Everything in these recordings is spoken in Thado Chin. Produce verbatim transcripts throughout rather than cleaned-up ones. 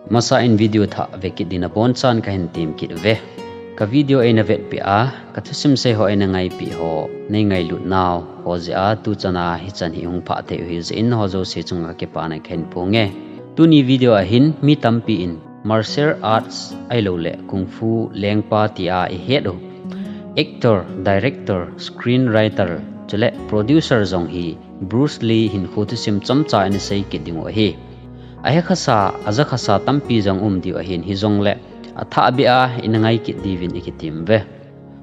Masa in video thah ve kit ding nabon chan kahin tem kit uve. Ka video eina vetpi a, ka thusim sei ho eina ngaipi ho, nei ngailut nau ho jeh a tuchan a hichan hi hung phah thei u hi jeh in ho jouse chunga kipana kahin phong e. Tuni video a hin mi tampi in martial arts ahilouleh kung fu lengpa tia ihet u actor, director, screenwriter, chule producer jong hi Bruce Lee hinkho thusim chomcha in isei kit ding u ahi. Ahe khasa, aja khasa tampi jong um diu ahin, hijongle athah beh a ina ngai kit diuvin ikitem uve.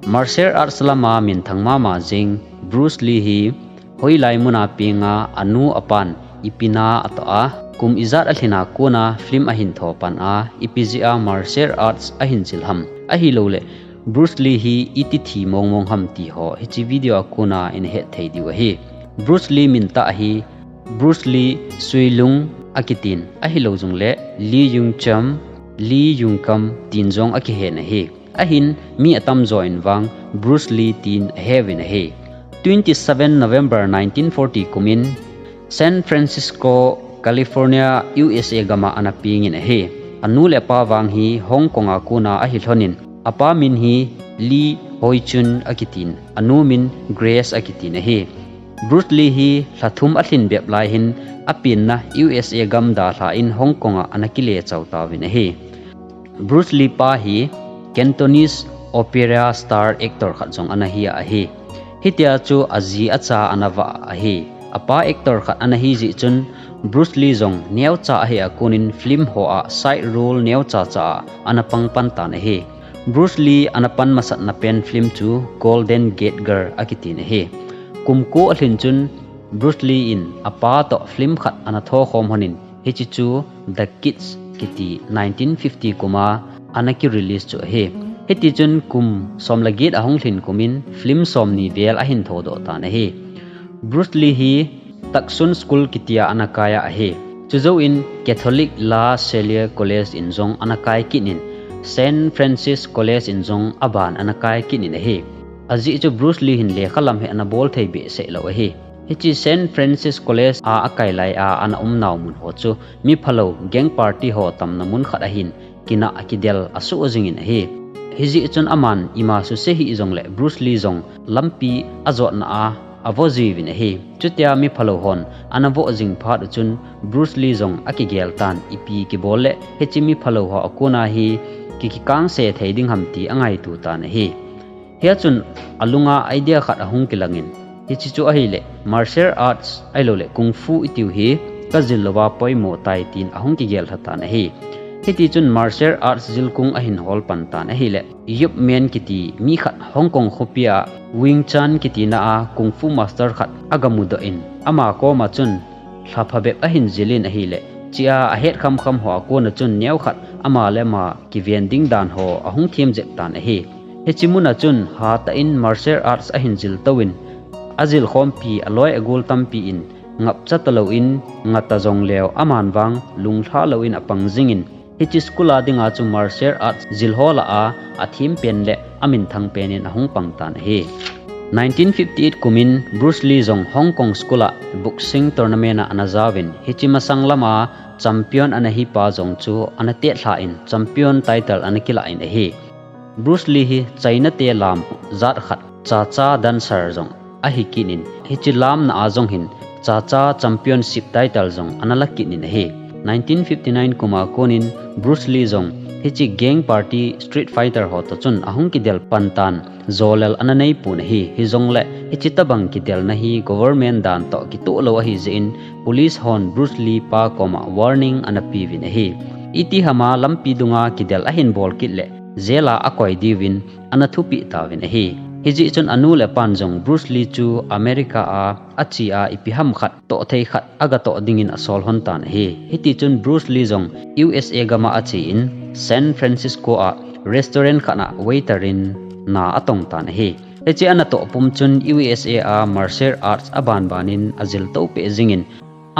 Martial arts lama minthang mama jing Bruce Lee hi hoilai muna penga anu apan ipi na atoh a, kum ijat alhin a kona film ahin tho pan a, ipi jeh a martial arts ahin jil ham, ahilouleh Bruce Lee hi iti thi mong mong ham ti ho hiche video a kona ina het thei diu ahi. Bruce Lee min tah hi Bruce Lee Suilung akitin, ahilou jongle Lee Yungcham, Lee Yungkam tin jong akihen ahi. Ahin mi atamjo in vang Bruce Lee tin aheuvin ahi. Twenty seven November nineteen forty kumin San Francisco, California, U S A gama ana pengin ahi. Anu le apa vang hi Hong Kong a kona ahi lhonin, apa min hi Lee Hoi Chun akitin, anu min Grace akitin ahi. Bruce Lee hi lha thum alhin bep lai hin apenna U S A gam dalha in Hong Kong a ana kile chau tauvin ahi. Bruce Lee pa hi Cantonese opera star actor khat jong ana hi ahi. Hitia chu aji acha ana vah ahi. Apa actor khat ana hi jeh chun Bruce Lee jong neocha ahi a konin film ho a side role neocha cha a ana pang pan tan ahi. Bruce Lee ana pan masatna pen film chu Golden Gate Girl akitin ahi. Kum ko alhin chun Bruce Lee in apa toh film khat ana tho khom lhonin, hiche chu The Kids kiti nineteen fifty kuma ana ki release chu ahi. Hiti chun kum som le get ahung lhin kumin film somni vel ahin tho doh tan ahi. Bruce Lee hi Tucson School kitia ana kai a ahi. Chujouvin Catholic La Salle College in jong ana kai kit in, Saint Francis College in jong aban ana kai kit in ahi. Ajeh chu Bruce Lee hin lekha lam hi ana bol thei behseh lou ahi. Hiche Saint Francis College a akai lai a ana um nau mun ho chu mi phalou gang party ho tamna mun khat ahin, kinah a kidel asuh jingin ahi. Hijeh chun aman ima suse hih jongle Bruce Lee jong lampi ajotna a avo jiuvin ahi. Chutia mi phalou hon ana vo jing phat uchun Bruce Lee jong akigel tan, ipi kibol le hiche mi phalou ho a kona hi ki, kikangse thei ding ham ti angaito tan ahi. Hia chun alunga idea khat ahung kilangin, hiche chu ahile martial arts ahilouleh kung fu itiu hi kajil louva poimo tai tin ahung kigel lha tan ahi. Hiti chun martial arts jilkung ahin hol pan tan ahile, Ip Man kiti mi khat Hong Kong khopia Wing Chun kitina a kung fu master khat agamudoh in, ama koma chun lha phabep ahin jilin ahile, chea ahet khamkham ho a kona chun neokhat ama le ama kiven ding dan ho ahung them jep tan ahi. Hiche muna chun hatah in martial arts ahin jil touvin, ajil khompi aloi agol tampi in ngapcha talouvin, ngata jongleu aman vang lunglha louvin apang jingin, hiche school a dinga chu martial arts jil ho lah a athem pen le aminthang pen in ahung pang tan ahi. Nineteen fifty eight kumin Bruce Lee jong Hong Kong School a boxing tournament a ana jaovin, hiche masang lama champion ana hipa jong chu ana tetlha in champion title ana kilah in ahi. Bruce Lee hi China te lam jat khat cha-cha dancer jong ahi kit in, hiche lamna a jong hin cha-cha championship title jong ana la kit in ahi. Nineteen fifty nine kuma konin Bruce Lee jong hiche gang party Street Fighter ho toh chun ahung kidel pan tan, jolel ana nei pon ahi. Hijongle hiche tabang kidelna hi government dan toh kitoh lou ahi jeh in police hon Bruce Lee pa koma warning ana peuvin ahi. Itihama lampi dunga kidel ahin bol kit le jail a akoi diuvin ana thupeh tauvin ahi. Hijeh chun anu le apan jong Bruce Lee chu America a ache a ipi ham khat toh thei khat agatoh dingin asol lhon tan ahi. Hiti chun Bruce Lee jong U S A gama ache in San Francisco a restaurant khat a waiter in na atong tan ahi. Hiche ana toh pum chun U S A a martial arts abanban in ajil toupeh jingin,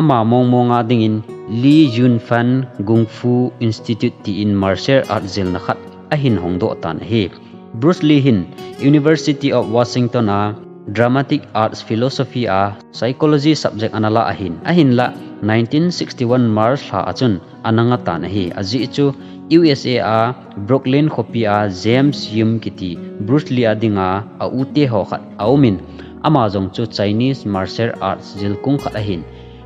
ama mong monga dingin Lee Yun Fan Kung Fu Institute tin martial arts jilna khat ahin hongdoh tan ahi. Bruce Lee hin University of Washington a Dramatic Arts Philosophy a Psychology subject ana la ahin, ahinla nineteen sixty-one March lha a chun ana nga tan ahi. Ajeh chu U S A a Brooklyn khopi a James Yim kiti Bruce Lee a dinga a ute ho khat a um in, ama jong chu Chinese martial arts jilkung khat ahin,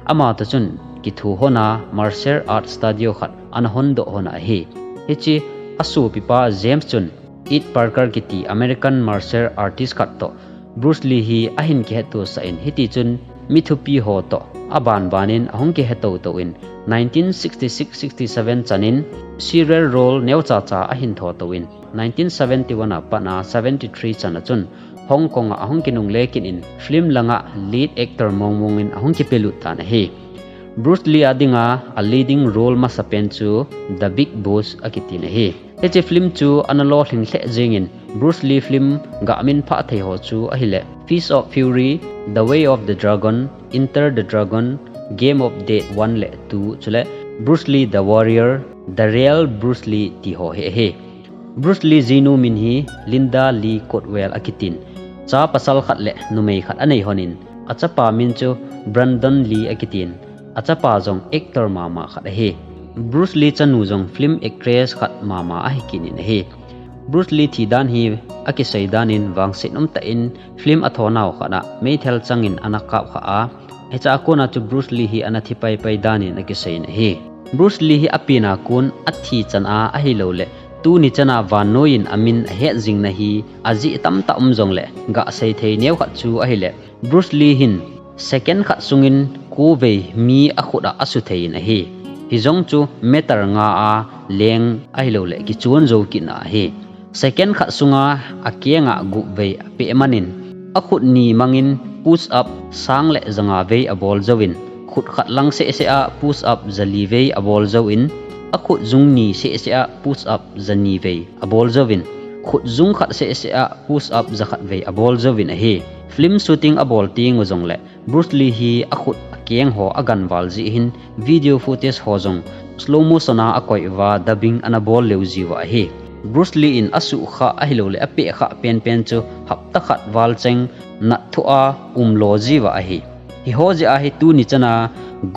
ama toh chun kithu hon a martial arts studio khat ana hon doh hon ahi. Hiche a sopipa James chun Ed Parker kiti American martial artist khat toh Bruce Lee hi ahin kihetto sah in, hiti chun mi thupi ho toh aban ban in ahung kiheto to in, nineteen sixty-six sixty-seven chan in serial role neocha cha ahin tho to in, nineteen seventy-one a pat a seventy-three chan a chun Hong Kong a ahung kinungle kit in film langa lead actor mong mong in ahung kipelut tan ahi. Bruce Lee a dinga a leading role masapen chu The Big Boss akitin ahi. Hiche film chu ana lolhing lheh jeng in Bruce Lee film gah min phah thei ho chu ahile Fist of Fury, The Way of the Dragon, Enter the Dragon, Game of Death one le two chule Bruce Lee the Warrior, The Real Bruce Lee ti ho hi ahi. Bruce Lee jinu min hi Linda Lee Cotwell akitin. Cha pasal khat le numei khat anei hon in, achapa min chu Brandon Lee akitin. Achapa jong actor mama khat ahi. Bruce Lee chanu jong film actress khat mama ahi kit in ahi. Bruce Lee thi dan hi akisei dan in vangset umtah in film a thonau khat a meithal chang in ana kap kha a, hiche a kona chu Bruce Lee hi ana thi pai pai dan in akisei in ahi. Bruce Lee hi apen a kon athi chan a ahilou le tuni chan a vannoi in amin ahet jing na hi ajeh tamtah um jong le gah sei thei neo khat chu ahile Bruce Lee hin second khat sungin ko vei mi akhut a asu thei in ahi. Hijong chu meter nga a leng ahilou le kichun jou kit na ahi. Second khat sunga akeng a gup vei apeh man in akhut ni mang in push up sang le ja nga vei abol jou in, khut khat lang seh seh a push up ja li vei abol jou in, akhut jung ni seh seh a push up ja ni vei abol jou in, khut jung khat seh seh a push up ja khat vei abol jou in ahi. Film shooting abol teng u jong le Bruce Lee hi akhut akeng ho aganval jeh hin video footage ho jong slow motion a akoi uva dubbing ana bol leu jiu ahi. Bruce Lee in asuh kha ahilou le apeh kha penpen chu hapta khat val cheng nat thu a um lo jiu ahi. Hiho jeh a hi tuni chan a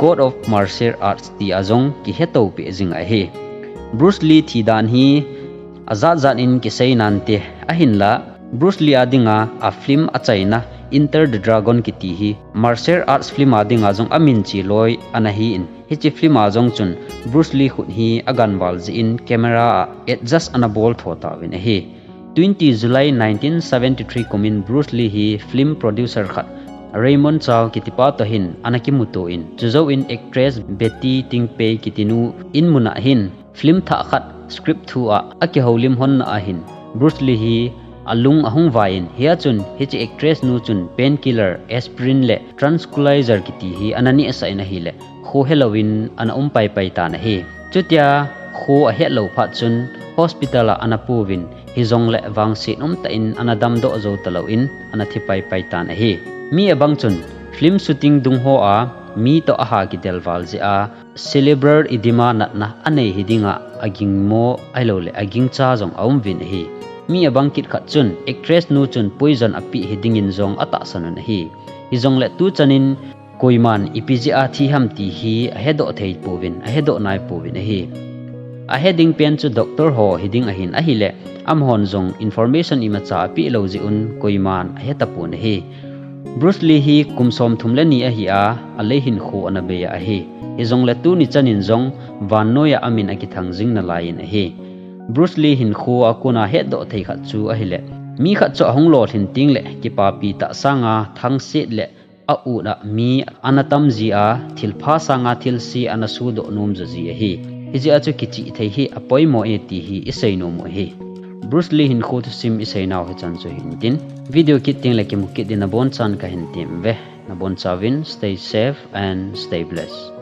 God of Martial Arts ti a jong kiheto peh jing ahi. Bruce Lee thi dan hi ajat jat in kisei nante ahinla Bruce Lee a dinga a film achaina Enter the Dragon kiti hi martial arts film a dinga jong amin chi loi ana hi in, hiche film a jong chun Bruce Lee khut hi aganval jeh in camera a adjust ana bol tho tauvin ahi. Twenty July nineteen seventy-three kum in Bruce Lee hi film producer khat Raymond Chow kitipa toh hin ana kimuto in, chujou in actress Betty Ting Pei kitinu in mun a hin film thah khat script thu a akihoulim hon na ahin Bruce Lee hi alung ahung vai in, hia chun hiche actress nu chun painkiller, aspirin le tranquilizer kiti hi ana nehsah in ahile kho helou in ana um pai pai tan ahi. Chutia kho ahet lou phat chun hospital a ana pu vin, hijong le vangset umtah in ana damdoh jou talou in ana thi pai pai tan ahi. Mi abang chun film shooting dung ho a mi toh aha kidel val jeh a cerebral edema natna anei hi dinga aging mo ahilou le aging cha jong aum vin ahi. Mi abang kit khat chun actress nu chun poison apeh hi dingin jong atahsan un ahi. Hijong le tu chan in koiman ipi jeh a thi ham ti hi ahedoh thei pouvin, ahedoh nai pouvin ahi. Ahe ding pen chu doctor ho hi ding ahin ahile, amahon jong information imacha apeh lou jeh un koiman ahe tapon ahi. Bruce Lee hi kum som thum le ni ahi a, alei hin kho ana bei a ahi. Hijong le tuni chan in jong vannoi a amin akithang jing nalai in ahi. Bruce Lee hin kho a kona hetdoh thei khat chu ahile, mi khat chu ahung lolhin teng le kipapi tah sanga thangset le a-ut a mi ana tam ji a, thilpha sanga thilse ana sudoh nom jo ji ahi. Hijeh a chu kichih thei hi apoimo e ti hi isei nom u ahi. Bruce Lee hin kho thusim isei nau hichan chu hintin, video kit teng le kimu kit din abonchan kahin tem ve. Nabonchauvin stay safe and stay blessed.